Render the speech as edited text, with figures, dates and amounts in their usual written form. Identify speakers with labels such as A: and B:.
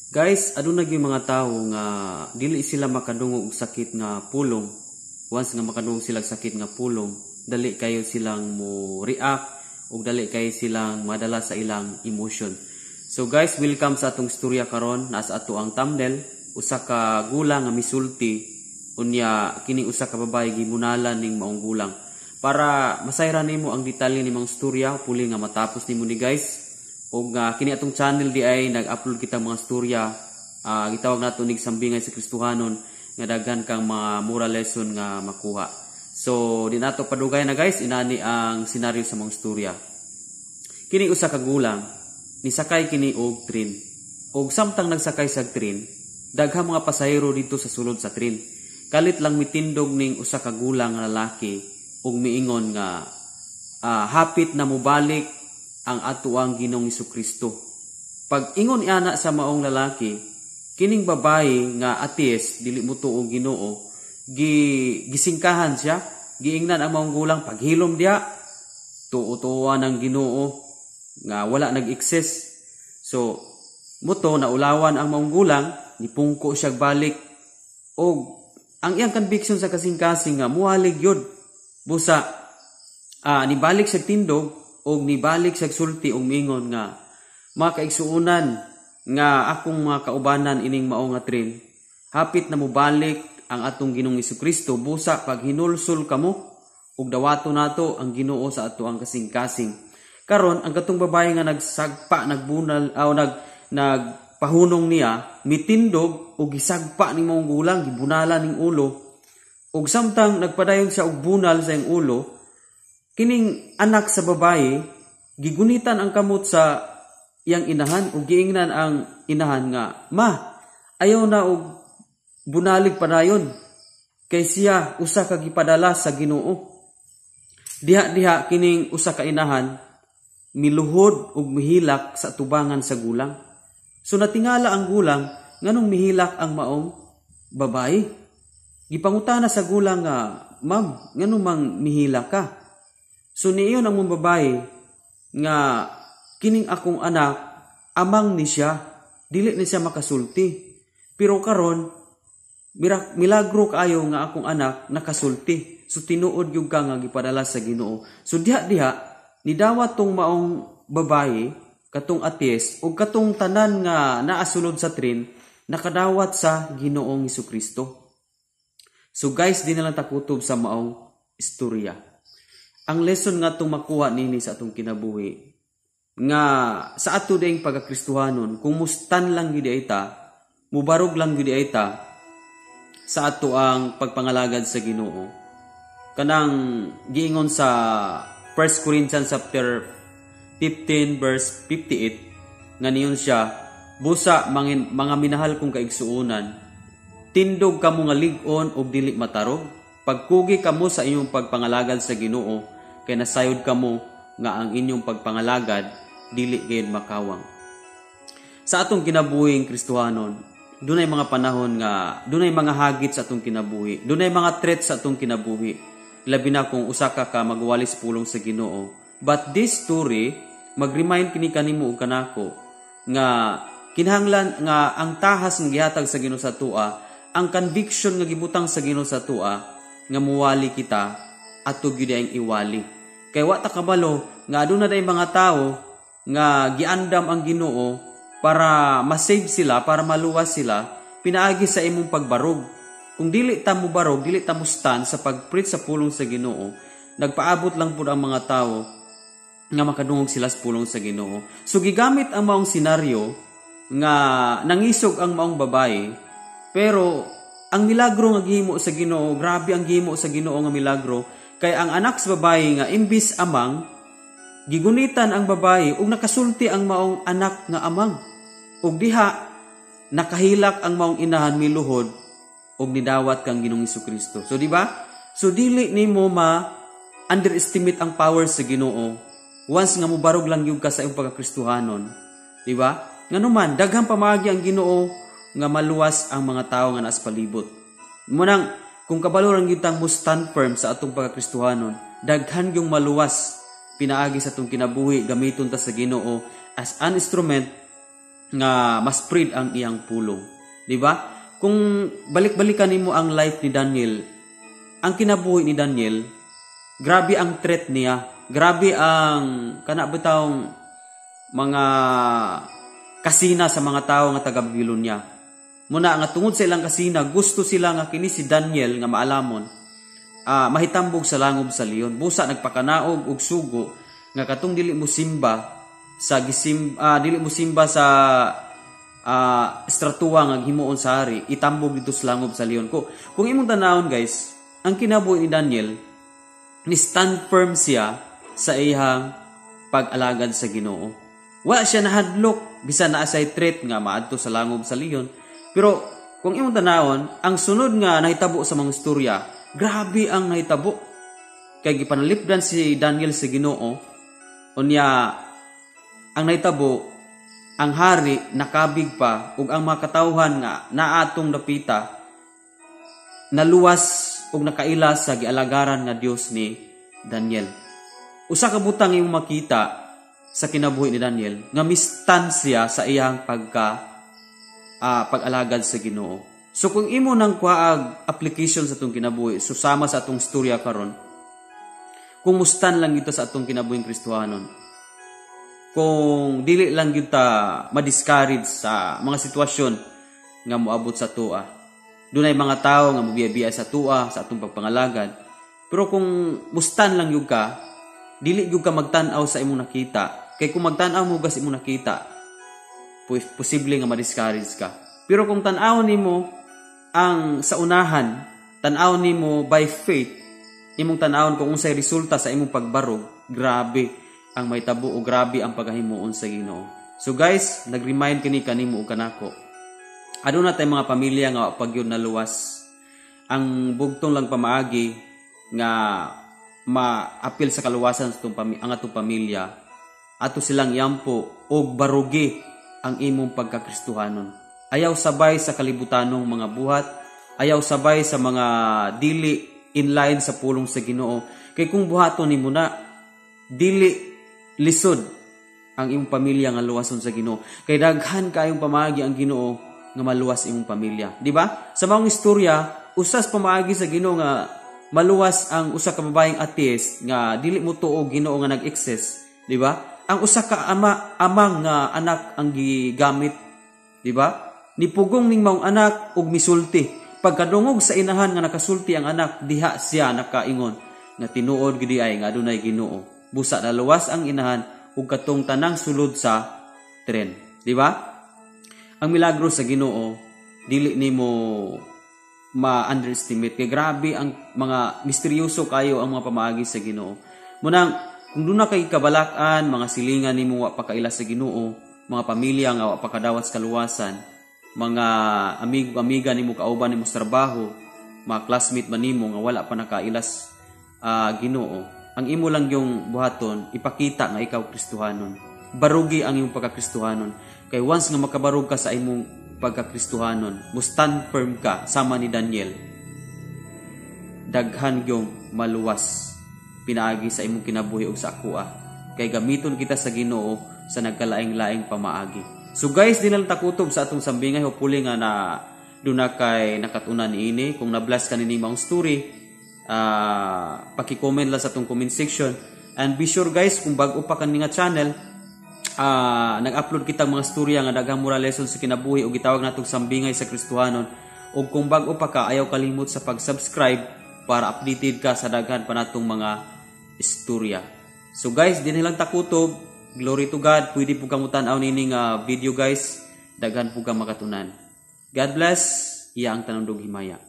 A: Guys, aduna gyud mga tawo nga dili sila makadungog og sakit nga pulong. Once nga makadungog sila og sakit nga pulong, dali kayo silang mo react ug dali kayo silang madala sa ilang emotion. So guys, welcome sa atong istorya karon. Naa sa ato ang thumbnail, usa ka gulang nga misulti, unya kining usa ka babae gibunalan ning maong gulang. Para masayran nimo ang detalye ni mga istorya, puli nga matapos nimo ni, guys. Og kini atong channel di ay nag-upload kita mga istorya, gitawag nato nig Sambingay sa Kristohanon, nga daghan kang mga moral lesson nga makuha. So di nato padugay na, guys, inani ang senaryo sa mga istorya. Kini usa ka gulang nisakay kini og train. Og samtang nagsakay sa train, daghang mga pasahero dito sa sulod sa train. Kalit lang mitindog ning usa ka gulang nga lalaki ug miingon nga hapit na mobalik ang atoang Ginoong Kristo. Pag ingon ana sa maong lalaki, kining babae nga atheist, dili mo tuo Ginoo, gi gisingkahan siya, giingnan ang maong gulang, "Paghilom diha, tuo-tuoan ang Ginoo nga wala nag-exist." So muto naulawan ang maong gulang, nipungko siya balik og ang iyang conviction sa kasing-kasing nga muhalig yun. Busa nibalik sa tindog og nibalik sa sulti og mingon nga, "Mga kaigsuonan nga akong mga kaubanan ining mao nga train, hapit na mobalik ang atong Ginoong Kristo, busa paghinulsol kamo ug dawato nato ang Ginoo sa ato ang kasing-kasing." Karon ang katong babae nga nagsagpa, nagbunal aw nagpahunong niya, mitindog ug gisagpa ning maong gulang, gibunalan ning ulo. Ug samtang nagpadayon siya og bunal sa iyang ulo, kining anak sa babae gigunitan ang kamot sa iyang inahan ug giingnan ang inahan nga, "Ma, ayaw na og bunalig padayon kay siya usa ka gipadala sa Ginoo." Diha-diha kining usa ka inahan miluhod ug mihilak sa tubangan sa gulang. So natingala ang gulang nganong mihilak ang maong babae. Gipangutana sa gulang nga, "Ma'am, nganong mang mihilak ka?" So niiyon ang mong babae nga, "Kining akong anak, amang ni siya, dili ni siya makasulti. Pero karon milagro kaayo nga akong anak nakasulti. So tinuod gyud ka nga gipadala sa Ginoo." So diha diha nidawat tong maong babae, katong atheist ug katong tanan nga naasulod sa train, nakadawat sa Ginoong Kristo. So guys, di na lang takutob sa maong istorya. Ang lesson nga itong makuha nini sa atong kinabuhi nga sa ato ding pagkakristuhanon, kung mustan lang gyud ay ta, mubarog lang gyud ay ta sa ato ang pagpangalagad sa Ginoo. Kanang giingon sa 1 Corinthians chapter 15 verse 58 nga niyon siya, "Busa mga minahal kong kaigsuonan, tindog kamo nga lig-on ug dili matarog, pagkugi kamo sa inyong pagpangalagad sa Ginoo, kay nasayod kamo nga ang inyong pagpangalagad dili gayud makawang." Sa atong kinabuhing Kristohanon, dunay mga panahon nga dunay mga hagit sa atong kinabuhi, dunay mga threat sa atong kinabuhi, labi na kung usa ka ka magwalis pulong sa Ginoo. But this story mag-remind kini kanimo ug kanako nga kinahanglan nga ang tahas nga gihatag sa Ginoo sa atoa, ang conviction nga gibutang sa Ginoo sa atoa nga muwali kita, ato gyud ang iwali. Kay wa ta kabalo nga aduna day mga tawo nga giandam ang Ginoo para ma-save sila, para maluwas sila pinaagi sa imong pagbarog. Kung dili ta mo barog, dili ta mo stand sa pag-preach sa pulong sa Ginoo, nagpaabot lang pud ang mga tawo nga makadungog sila sa pulong sa Ginoo. So gigamit ang maong senaryo nga nangisog ang maong babae, pero ang milagro nga gihimo sa Ginoo, grabe ang gihimo sa Ginoo nga milagro, kay ang anak sa babae nga imbis amang, gigunitan ang babae ug nakasulti ang maong anak nga amang. Ug diha nakahilak ang maong inahan, miluhod ug nidawat kang Ginoong Kristo. So di ba? So dili nimo ma underestimate ang power sa Ginoo once nga mobarog lang gyud ka sa imong pagkakristohanon. Di ba? Nganuman daghang pamaagi ang Ginoo nga maluwas ang mga tawo nga naas palibot. Munang kung kabalo lang gyud tang mo stand firm sa atong pagkakristohanon, daghan yung maluwas pinaagi sa atong kinabuhi, gamiton ta sa Ginoo as an instrument nga ma-spread ang iyang pulong. Di ba? Kung balik-balikan nimo ang life ni Daniel, ang kinabuhi ni Daniel, grabe ang threat niya. Grabe ang kana bitawng mga kasina sa mga tao nga taga Babylonia. Muna nga tungod sa ilang kasina, gusto sila nga kini si Daniel nga maalamon, mahitambog sa langob sa leon. Busa nagpakanaog og sugo nga katong dili mo simba sa gisim dili mo simba sa estratuwa nga himuon sa hari, itambog dito sa langob sa leon. Ko kung imong tanawon, guys, ang kinabuhi ni Daniel, ni stand firm siya sa iyang pag-alagad sa Ginoo. Wala siya nahadlok bisan naa say threat nga maadto sa langob sa leon. Pero kung imong tanawon, ang sunod nga nahitabo sa mga istorya, grabe ang nahitabo. Kay gipanalipdan si Daniel sa Ginoo, unya ang nahitabo, ang hari nakabig pa ug ang mga katawhan nga naatong dapita naluwas ug nakaila sa gialagaran nga Dios ni Daniel. Usa ka butang imong makita sa kinabuhi ni Daniel nga mistan siya sa iyang pagka pag-alagad sa Ginoo. So kung imo nang kuhaag application sa atong kinabuhi, so sama sa atong storya karon, kung mustan lang gito sa atong kinabuhing Kristohanon, kung dili lang gyud ta ma-discourage sa mga sitwasyon nga moabot sa atoa. Dunay mga tawo nga mobiya-biya sa atoa sa atong pagpangalagad. Pero kung mustan lang gyud ka, dili gyud ka magtan-aw sa imong nakita. Kay kung magtan-aw mo sa imong nakita, posible nga ma-discourage ka. Pero kung tan-aw nimo ang sa unahan, tan-aw nimo by faith, imong tan-awon kung unsay resulta sa imong pagbarog, grabe ang mahitabo o grabe ang paghahimuon sa Ginoo. So guys, nag-remind kini kanimo ug kanako. Aduna tay mga pamilya nga wa pa gyud naluwas. Ang bugtong lang pamaagi nga maapil sa kaluwasan sa ang atong pamilya, ato silang yampo og barugi ang imong pagkakristohanon. Ayaw sabay sa kalibutanong mga buhat, ayaw sabay sa mga dili inline sa pulong sa Ginoo. Kay kung buhaton nimo na, dili lisod ang imong pamilya nga luwason sa Ginoo. Kay daghan kayong pamaagi ang Ginoo nga maluwas imong pamilya, di ba? Sa maong istorya, usas pamaagi sa Ginoo nga maluwas ang usa ka babaeng atheist nga dili mo tuo Ginoo nga nag-exist, di ba? Ang usa ka ama amang nga anak ang gigamit, di ba? Nipugong ning maong anak og misulti. Pagkadungog sa inahan nga nakasulti ang anak, diha siya nakaingon nga tinuod gid ay nga adunay Ginoo. Busa naluwas ang inahan ug katong tanang sulod sa tren, di ba? Ang milagro sa Ginoo dili nimo ma-underestimate kay grabe ang mga misteryoso kayo ang mga pamaagi sa Ginoo. Munang kung duna kay kabalak-an, mga silingan nimo wa pa kaila sa Ginoo, mga pamilya nga wa pa kadawat sa kaluwasan, mga amigo-amiga nimo, kauban nimo sa trabaho, mga classmate man nimo nga wala pa nakailas Ginoo, ang imo lang yung buhaton, ipakita nga ikaw Kristohanon. Barugi ang imong pagkakristohanon. Kay once nga makabarug ka sa imong pagkakristohanon, mo stand firm ka sama ni Daniel, daghan yung maluwas pinaagi sa imong kinabuhi og sa akoa. Kay gamiton kita sa Ginoo sa nagkalaing-laing pamaagi. So guys, di lang takutob sa atong sambingay, hopefully nga na duna kay nakatunan niini. Kung na-bless ka nini maong story, paki-comment lang sa atong comment section. And be sure guys, kung bag-o pa kani nga channel, nag-upload kitang mga storya nga daghang moral lessons sa kinabuhi ug gitawag natong Sambingay sa Kristohanon. Ug kung bag-o pa ka, ayaw kalimot sa pag-subscribe para updated ka sa daghan pa natong mga istorya. So guys, dinhi lang takutob. Glory to God. Pwede po kang tan-aw nini nga video, guys. Daghan po kang makatunan. God bless. Iya ang tanong himaya.